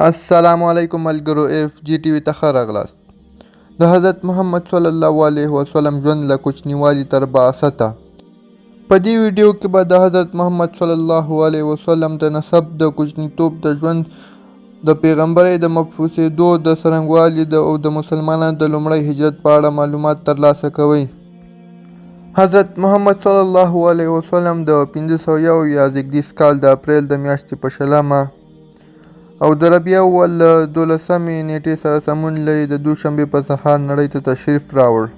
السلام علیکم ملګرو، ایف جی ټي وي ته ښه راغلاست. د حضرت محمد صلی الله علیه وسلم ژوند له کوچنیوالي تر بعثته. په دې ویډیو کې به د حضرت محمد صلی الله علیه وسلم د نسب، د کوچنیتوب د ژوند، د پیغمبرۍ د مبعوثېدو د څرنګوالي او د مسلمانانو د لومړی هجرت په اړه معلومات ترلاسه کوئ. حضرت محمد صلی الله علیه وسلم د 571 زیږدیز کال د اپریل د میاشتې په 20مه او د ربیع اول له 12مې نیټې سره سمون لري د دوشنبې په سهار نړۍ ته تشریف راوړ.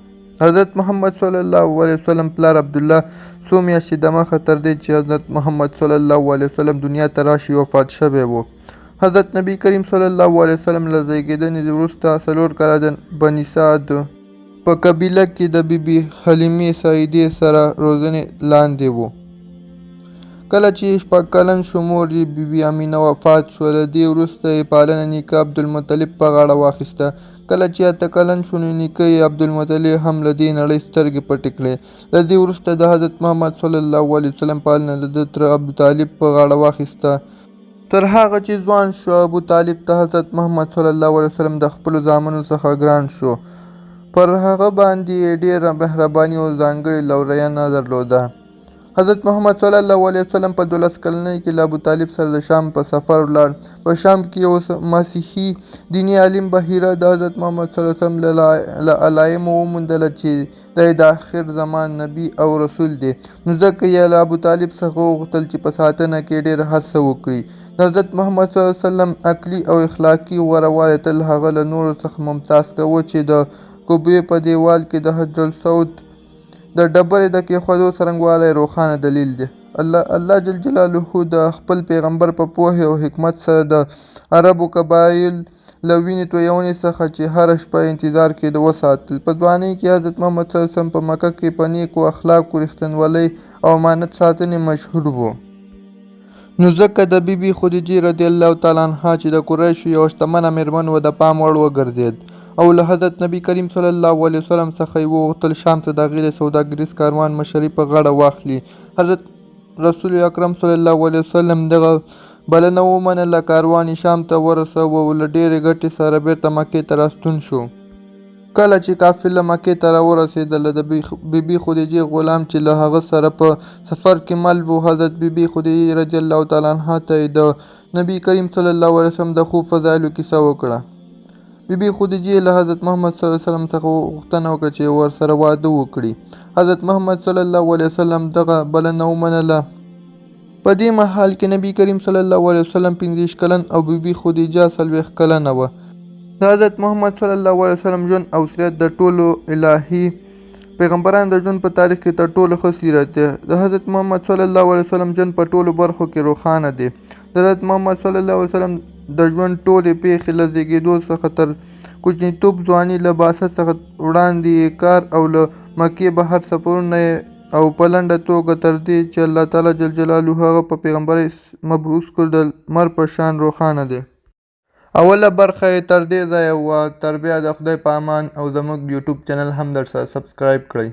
حضرت محمد صلی الله علیه وسلم پلار عبدالله څو میاشتې دمخه تر دې چې حضرت محمد صلی الله علیه وسلم دنیا ته راشي وفات شوی و. حضرت نبی کریم صلی الله علیه وسلم له زیږېدنې وروسته 4 کاله د بني سعد په قبیله کې د بي بي حلیمې سعیدې سره روزنې لاندې و. کله چې 6 کلن شو، مور یې بي بي امینه وفات شوه. له دې وروسته یې پالنه نیکه عبدالمطلب په غاړه واخیسته. کله چې 8 کلن شو نو نیکه یې عبدالمطلب هم له دې نړۍ سترګې پټې کړې. له دې وروسته د حضرت محمد صلی الله علیه وسلم پالنه د ده تره ابوطالب په غاړه واخیسته. تر هغه چې ځوان شو، ابو طالب ته حضرت محمد صلی الله علیه وسلم د خپلو زامنو څخه ګران شو. پر هغه باندې یې ډېره مهرباني او ځانګړې لورینه درلوده. حضرت محمد صلی الله علیه وسلم په 12 کلنۍ کې له ابو طالب سره د شام په سفر ولاړ. په شام کې یو مسیحي دیني عالم بحیره د حضرت محمد صلی الله علیه وسلم له علایمو وموندله چې دی د آخر زمان نبی او رسول دی، نو ځکه یې له ابو طالب څخه وغوښتل چې په ساتنه کې ډېره هڅه وکړي. د حضرت محمد صلی الله علیه وسلم عقلي او اخلاقي غوره والی تل هغه له نورو څخه ممتاز کاوه چې د قبې په دیوال کې د حجر الاسود د ډبرې د کېښودو څرنګوالی روښانه دلیل دی. الله جل جلاله د خپل پیغمبر په پوهې او حکمت سره د عربو قبایل له وینې تویونې څخه چې هره شپه انتظار کېده وساتل. په ځوانۍ کې حضرت محمد صلی الله علیه وسلم په مکه کې په نیکو اخلاقو، رښتینولۍ او امانت ساتنې مشهور و. نو ځکه د بي بي خدیجې رضی الله تعالی عنها چې د قریشو یوه شتمنه مېرمن وه د پام وړ وګرځېد او له حضرت نبی کریم صلی الله علیه وسلم څخه یې وغوښتل شام ته د هغې د سوداګریز کاروان مشري په غاړه واخلي. حضرت رسول اکرم صلی الله علیه وسلم دغه بلنه ومنله، کاروان یې شام ته ورساوه او له ډېرې ګټې سره بېرته مکې ته راستون شو. کله چې قافله مکې ته راورسېدله، د بي بي خدیجې غلام چې له هغه سره په سفر کې مل و، حضرت بي بي خدیجې رضی الله تعالی عنها ته یې د نبی کریم صلی الله علیه وسلم د ښو فضایلو کیسه وکړه. بي بي خدیجې له حضرت محمد صلی الله علیه وسلم څخه غوښتنه وکړه چې ورسره واده وکړي. حضرت محمد صلی الله علیه وسلم دغه بلنه ومنله. په دې مهال کې نبی کریم صلی الله علیه وسلم 25 کلن او بي بي خدیجه 40 کلنه وه. د حضرت محمد صلی الله علیه وسلم ژوند او سیرت د ټولو الهي پیغمبرانو د ژوند په تاریخ کې تر ټولو ښه سیرت دی. د حضرت محمد صلی الله علیه وسلم ژوند په ټولو برخو کې روښانه دی. د حضرت محمد صلی الله علیه وسلم د ژوند ټولې پېښې له زیږېدو څخه تر کوچنیتوب، ځواني، له بعثت څخه وړاندې یې کار او له مکې بهر سفرونه یې او په لنډه توګه تر دې چې الله تعالی جل جلاله هغه په پیغمبرۍ مبعوث کړ د لمر په شان روښانه دی. اوله برخه یې تر دې ځایه وه. تر بیا د خدای په امان او زموږ یوټیوب چینل هم درسره سبسکرایب کړئ.